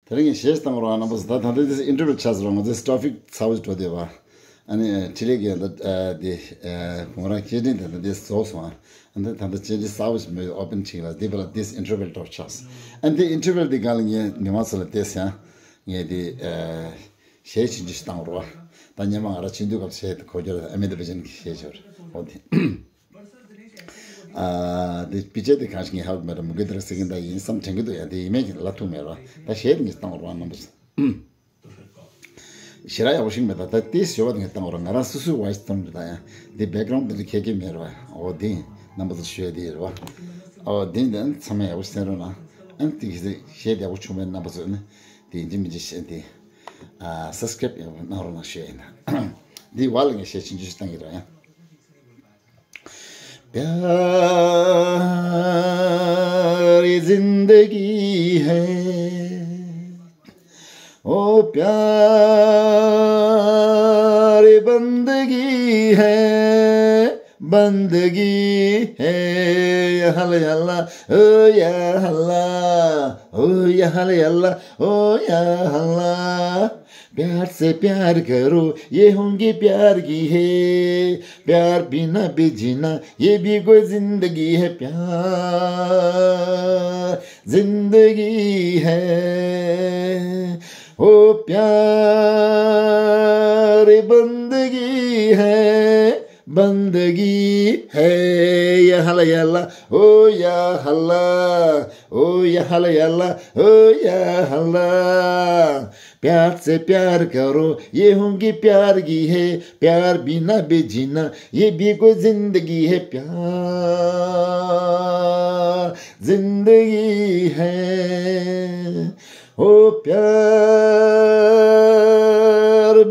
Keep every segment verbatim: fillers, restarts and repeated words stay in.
དེ་རིང་གི་གཞས་བཏང་རོགས་རྣམ་པ་ཚོ། ད་ད་ལྟ་འདི་ཨིན་ཊར་ཝེལ་ཆགས་སོང་། ང་ཚོའི་ཊོ་པིག་ཚ་བོ་ཞིག་འགྲོ་བསྡད་པ། ཨ་ནི་ཕྲིན་ལས་ཀྱི་ད་འདི་ཁོང་རང་སྐད་འཕྲིན་དེ་ད་འདི་རྫོགས་སོང་། ཨ་ནི་ད་ལྟ་སྐད་འཕྲིན་གསར་བོ་ཞིག་མོས་ཨོ་པན་བྱེད་ལ། འདི་བར་ལ་འདི་ཨིན་ཊར་ཝེལ་འགྲོ་ཆགས་སོང་། ཨ་ནི་འདི་ཨིན་ཊར་ཝེལ་འདི་སྒང་ལ་ངས་མི་མང་ཚོ་ལ་བལྟས་ཡང་ངས་འདི་གཞས་ཆུང་ཆུང་ཞིག་བཏང་རོགས། ད་སྔོན་མ་ང་རང་ཆེས་འདུག་སྐབས་གཞས་དེ་གོ་རྒྱུ་ལ་ཨ་མི་ཏཱབ་བྷ་ཅན་གྱི་གཞས་ཆོར་འོ་དེ། ཨ། དེ་དཔེ་ཆ་དེ་གང་ཞིག་ངས་ཧ་གོ་མེད་ར། མུ་གེ་དེ་ར་ཟེར་གྱིན་ད་ཡིན་བསམ་དྲན་གྱི་འདུག་ཡ། དེ་ཡིན་མིན་གྱི་ལབ་ཐུབ་མེད་ར། ད་གཞས་དེ་ངས་བཏང་བ་ར་རྣམ་པ་ཚོ། ཞེ་དྲག་ཡག་པོ་ཞིག་མེད། ད་ད་དེ་ཞོ་བ་དེ་ངས་བཏང་བ་ར། ང་རང་སོ་སོའི་ཝོ་ཡི་སི་བཏང་རེད། ད་ཡང་དེ་བེག་གྷ་རའུན་ཌི་དེ་ཁྱད་ཁྱད་མེད་ར། འོ་དེ་རྣམ་པ་ཚོ་ཞུ་ཡ་དེ་རེད་བ། འོ་དེ་འདི་ཚང་མས་ཡག་པོ་གསན་རོགས་གནང་། ཨ་ནི་དེ་གཞས་དེ་ཡག་པོ་བྱུང་བའི་རྣམ་པ་ཚོ་ནི་དེ་ཡིན་གཅིག་མིན་གཅིག་གཞས་དེ་ཨ་སབ་སི་ཀ་རའིབ་ཡག་པོ་གནང་རོགས་གནང་ཞུ་ཡ་ཡིན། ད་དེ་བར་ལ་ངས་གཞས་ཆུང་ཆུང་ཞིག་བཏང་གི་ར། ཡང་། प्यारी जिंदगी है, ओ प्यारी बंदगी है, बंदगी है। या हल्ला, या हल्ला, ओ या हल्ला, ओ या हल्ला, ओ या हल्ला। प्यार से प्यार करो, ये होंगे प्यार की है। प्यार बिना भी जीना, ये भी कोई जिंदगी है। प्यार जिंदगी है, ओ प्यार बंदगी है, बंदगी है। या हल्ला, या हल्ला, ओ या हल्ला, ओ या हल्ला, या हल्ला, ओ या हल्ला। प्यार से प्यार करो, ये होंगी प्यार की है। प्यार बिना भी जीना, ये भी कोई जिंदगी है। प्यार जिंदगी है, ओ प्यार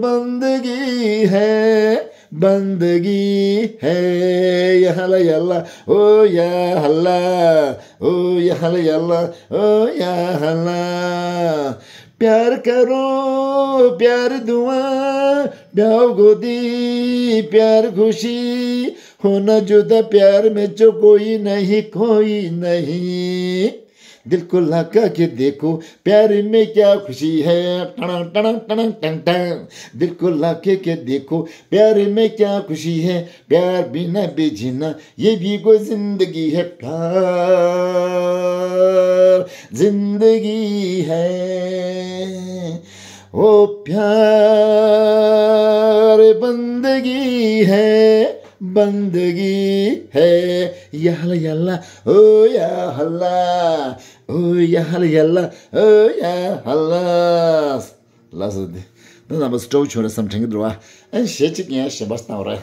बंदगी है, बंदगी है। या हल्ला, या हल्ला, ओ या हल्ला, ओ या हल्ला, या हल्ला, ओ या हल्ला। प्यार करो, प्यार दुआ, प्यार गोदी, प्यार खुशी, होना जुदा प्यार में जो कोई नहीं, कोई नहीं। दिल को लगा के देखो, प्यार में क्या खुशी है। टणंग, टणंग, टणंग, टंग, टंग। दिल को लगा के देखो, प्यार में क्या खुशी है। प्यार बिना भी जीना, ये भी कोई जिंदगी है। प्यार जिंदगी है, ओ प्यार बंदगी है, बंदगी है। या हल्ला, या हल्ला, ओ या हल्ला, ओ या हल्ला, या हल्ला, ओ या हल्ला। ལགས་སོ། འདི་ནང་པ་སྤྲོ་བོ་བྱུང་རེད་བསམ་དྲན་གྱི་འདུག་བ། ཨ་ནི་གཞས་གཅིག་ཡང་གཞན་པ་བཏང་བ་རེད།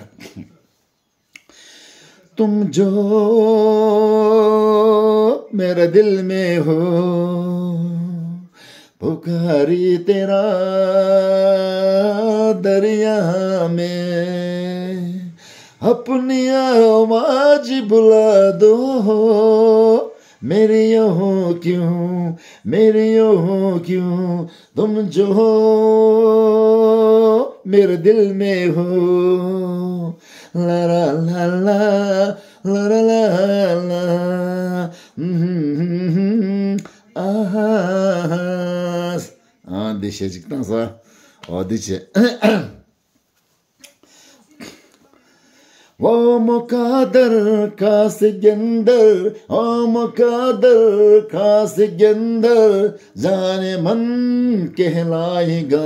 तुम जो मेरे दिल में हो, पुकारी तेरा दरिया में, अपनी आवाज बुला दो। मेरी यूं क्यों, मेरी यूं क्यों, तुम जो मेरे दिल में हो। ला ला ला ला, ला ला ला ला, हम्म, हम्म, हम्म, हम्म, आहा। ཨ། འདི་གཞས་གཅིག་བཏང་ས། འོ་འདི་བྱས། ओ मुकद्दर का सिकंदर, ओ मुकद्दर का सिकंदर, जाने मन कहलाएगा।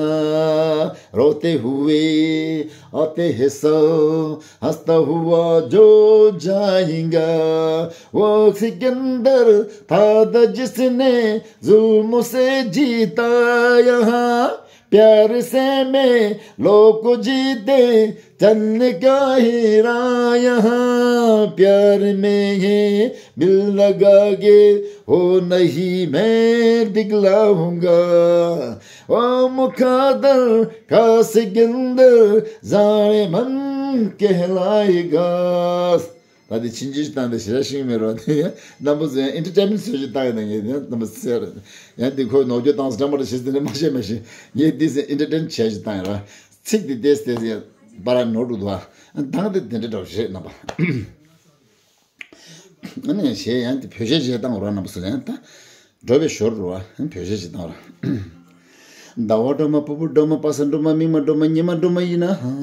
रोते हुए आते हैं सो, हंसता हुआ जो जाएगा। वो सिकंदर था जिसने जुल्म से जीता यहाँ, प्यार से मैं लोग जीते, चन्न का हीरा यहाँ। प्यार में है दिल लगा के, हो नहीं मैं दिखलाऊंगा। ओ मुकद्दर का सिकंदर, जाने मन कहलाएगा। ད་དེ་ཕྱིན་ཆད་བཏང་སྟེ་ཞེ་དྲག་ཤེས་ཀྱི་མེད་རོགས། དེ་ཡང་རྣམ་པ་ཚོ་ཡང་ཨེན་ཊར་ཊེན་མེན་ཊི་བཟོ་ཞིག་བཏང་ཡོད་ན། ངས་དེ་རྣམ་པ་ཚོ་ཟེར། ཡང་དེ་ཁོས་ནོར་འཁྱོག་བཏང་སོང་འདྲ་མ་འདྲ་བྱས་ཟེར་ནས་མ་བཤད་མ་བཤད། ངས་དེ་ཟེར་ཨེན་ཊར་ཊེན་བྱས་ཞིག་བཏང་ཡོད་ར། ཚིག་དེ་ཏོག་ཙམ་ཡང་བར་ནོར་འགྲོ་འདུག་ཨ། གདངས་དེ་དེ་འདྲ་འདྲ་བོ་རེད་རྣམ་པ། ཨ་ནི་གཞས་ཡང་དེ་བོད་གཞས་བྱས་བཏང་རོགས་རྣམ་པ་ཚོ་ཡང་ད། འགྲོ་བའི་ཞོར་རུ་བ་བོད་གཞས་ཅིག་བཏང་ར། ཟླ་བ་སྒྲོལ་མ་ཕུར་བུ་སྒྲོལ་མ་པ་སངས་སྒྲོལ་མ་མིག་དམར་སྒྲོལ་མ་ཉི་མ་སྒྲོལ་མ་ཡིན་ན་ཧ།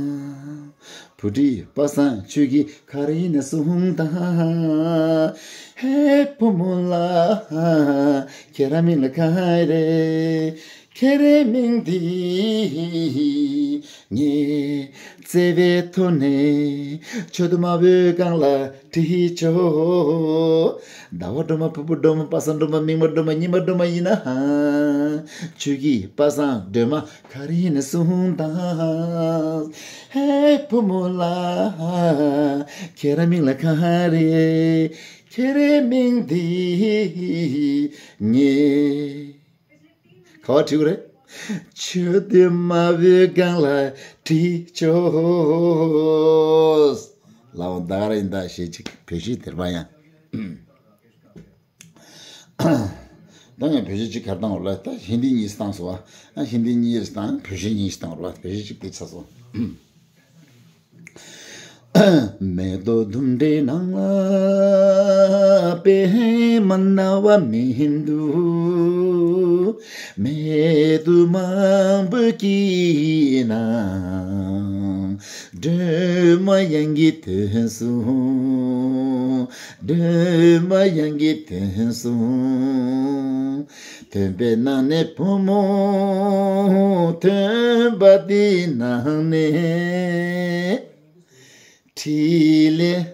བུ་ཁྲིད་པ་སངས་ཁྱོད་ཀྱིས་ག་རེ་ཡིན་ན་གསུངས་དང་། ཧེ་བུ་མོ་ལགས། ཁྱེད་རང་མིང་ལ་ག་རེ། ཁྱེད་རའི་མིང་འདི་ངས་བརྩེ་བའི་ཐོག་ནས་མཆོད་དུ་མ་བོས་གང་ལ་བྲིས་ཆོག་ཟླ་བ་སྒྲོལ་མ་ཕུར་བུ་སྒྲོལ་མ་པ་སངས་སྒྲོལ་མ་མིག་དམར་སྒྲོལ་མ་ཉི་མ་སྒྲོལ་མ་ཡིན་ན་ཧ། ཁྱོད་ཀྱིས་པ་སངས་སྒྲོལ་མ་ག་རེ་ཡིན་ན་གསུངས་དང་། ཧེ་བུ་མོ་ལགས། ཁྱེད་རའི་མིང་ལ་ག་རེ། ཁྱེད་རའི་མིང་འདི་ངས། ག་བ་བྲིས་དགོས་རེད། མཆོད་དུ་མ་བོས་གང་ལ་བྲིས་ཆོག་ལའོ་ད་ག་ར་ཡིན་ད་ཞེས་ཅིག་བོད་གཞས་དེར་བ་ཡང་། ད་ངས་བོད་གཞས་ཅིག་གར་བཏང་བ་ལ་ད་ཧིན་དི་གཉིས་བཏང་སོང་བ། ཨ་ཧིན་དི་གཉིས་བཏང་བོད་གཞས་གཉིས་བཏང་བ་ལ་བོད་གཞས་ཅིག་དེ་ཆགས་སོང་། མེ་ཏོག་ལྡུམ་རའི་ནང་ལ་པད་མ་ན་བ་མི་འདུག་མེ་ཏོག་མང་པོ་སྐྱེས་ན་སྒྲོལ་མ་ཡང་གི་ཐོན་སོང་། སྒྲོལ་མ་ཡང་གི་ཐོན་སོང་། ཐོན་པའི་ནང་ནས་བུ་མོ་ཐོན་པ་དེའི་ནང་ནས། ཕྲིན་ལས་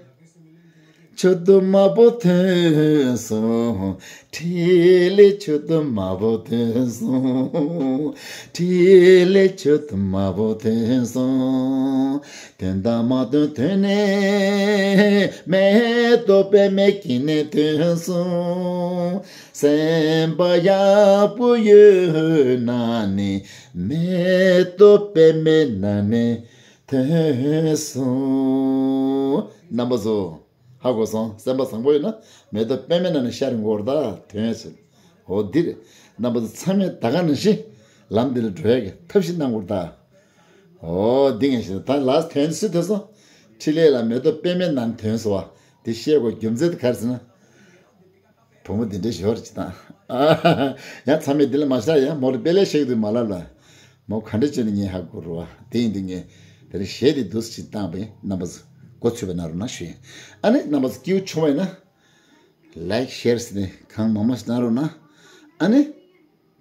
མཆོད་དུ་མ་བོ་ཐོན་སོང་། ཕྲིན་ལས་མཆོད་དུ་མ་བོ་ཐོན་སོང་། ཕྲིན་ལས་མཆོད་དུ་མ་བོ་ཐོན་སོང་། ཐོན་དང་མ་ཐོན་ཐོན་ནས་མེ་ཏོག་པད་མའི་དཀྱིལ་ནས་ཐོན་སོང་། སེམས་པ་ཡག་པོ་ཡོད་ན་ནི་མེ་ཏོག་པད་མའི་ནང་ནས་ཐོན་སོང་། རྣམ་པ་ཚོ་ཧ་གོ་སོང་། སེམས་པ་བཟང་པོ་ཡོད་ན་མེ་ཏོག་པད་མའི་ནང་ནས་ཤར་འགོར་ད་ཐོན་སོང་། འོ་འདིར་རྣམ་པ་ཚོ་ཚང་མས་ད་ག་ནང་བཞིན་ལམ་འདི་ལ་འགྲོ་ཡག་གི་ཐབས་ཤེས་གནང་དགོས་ད། འོ་འདི་ངས་ཤེས་ད་ལ་ཐོན་སུ་ཐོན་སོང་། ཕྲིན་ལས་ལ་མེ་ཏོག་པད་མའི་ནང་ཐོན་སོང་བ་འདི་བཤད་དགོས་རྒྱུ་མཚན་དེ་ག་རེ་ཟེར་ན། བུ་མོ་འདི་འདྲ་ཞོར་ཅིག་དང་། ཡང་ཚང་མས་འདི་ལ་མ་ཤར་ཡང་མོ་ལ་དཔེ་ལས་བཤད་ཀྱི་འདུག་མ་ལབ་ལ། མོ་ག་འདྲ་བྱས་ནས་ངས་ཧ་གོ་རུ་བ་དེ་ཡིན་དུས་ངས་དེ་རིང་གཞས་དེ་འདུག་སེ་ཅིག་བཏང་བས་རྣམ་པ་ཚོ་མགོ་ཚོད་པ་གནང་རོགས་གནང་ཞུ་ཡིན། ཨ་ནི་རྣམ་པ་ཚོ་སྐྱིད་པོ་བྱུང་བ་ཡིན་ན། ལའིཀ་ཤེར་ཟེར་ནས་གང་མང་མང་ཞིག་གནང་རོགས་གནང་། ཨ་ནི།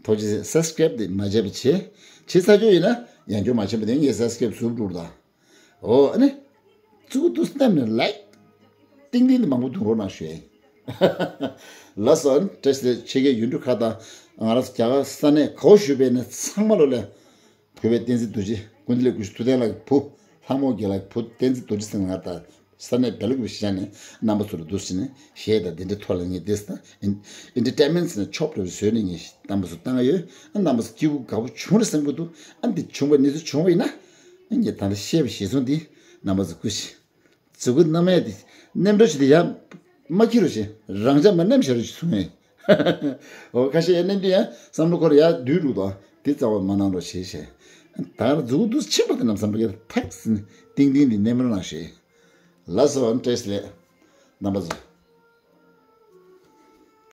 ཐུགས་རྗེ་ཆེ་སབ་སི་ཀ་རེབ་དེ་མ་བརྗེད་པ་བྱེད། བྱེད་ཚར་རྒྱུ་ཡིན་ན་ཡང་སྐྱོར་མ་བྱེད་པ་དེ་ངས་སབ་སི་ཀ་རེབ་ཟུར་འགྲོ་རུ་ད། འོ་ཨ་ནི། གཙུག་ཏུ་བསྟན་ནས་ལའིཀ་ཏིང་ཏིང་དེ་མང་པོ་བརྡུང་རོགས་གནང་ཞུ་ཡིན། ལགས་སོ། ཨ་ནི་བཀྲ་ཤིས་བདེ་ལེགས། ཆེད་མཁས་ཡུལ་གྲུ་ཁག་དང་ང་རང་ཚོ་རྒྱ་གར་ས་གནས་ག་བ་བཞུགས་པའི་ནས་ཚང་མ་ལོ་ལས། གུས་པའི་བསྟན་འཛིན་རྡོ་རྗེ་ཀུན་བདེ་ལེགས་སྐུ་ཞབས་ཐུབ་བསྟན་ལགས་ཀྱི་བུ་ལྷ་མོ་རྒྱལ་ལགས་ཀྱི་བུ་བསྟན་འཛིན་རྡོ་རྗེ་ཟེར་ང་ད་ས་གནས་བལ་ཡུལ་གྱི་ཞལ་ནས་རྣམ་པ་ཚོ་ལ་འདུག་སེ་ནས་གཞས་དང་དེ་འདྲའི་ཐོག་ལ་ངས་དེ་ད་ཨིན་ཨིན་ཊར་ཊེན་མེན་ཊི་ཟེར་ནས་ཆོབ་རེ་བཟོས་ནས་ངས་རྣམ་པ་ཚོ་བཏང་ཡོད། ཨ་རྣམ་པ་ཚོ་སྐྱིད་པོ་དགའ་པོ་བྱུང་རེ་བསམ་གྱི་འདུག་ཨ་འདི་བྱུང་བ་ནི་ཚོ་བྱུང་བ་ཡིན་ན་ཨ་ངས་ད་ལྟ་བཤད་པ་གཞིར་བཟུང་འདི་རྣམ་པ་ཚོ་སྐུ་ཞིག་མཛུ་གུ་རྣམ་གཡས་དེ་ནེམ་འགྲོ་ཞིག་དེ་ཡར་མ་ཁྱེར་རོ་ཞེས་རང་འཇགས་མ་ནེམ་བཞག་རོ་ཞེས་གསུངས་ཡིན། འོ་ཁ་ཤས་ཡར་ནེམ་དུས་ཡང་བསམ་བློ་འཁོར་ཡར་བསྡུས་རུ་དོ་དེ་རྩ་བ་མ་གནང་རོགས་ཞེས་བཤད། ད་ག་མཛུ་གུ་འདུག་ཕྱིན་པ་དེ་རྣམས་བསམ་བློ་ཁེལ་ཐག་ཟིན་ཏིང་ཏིང་དེ་ནེམ་རོགས་གནང་ཞེས། ལགས་སོ། བཀྲ་ཤིས་བདེ་ལེགས་རྣམ་པ་ཚོ།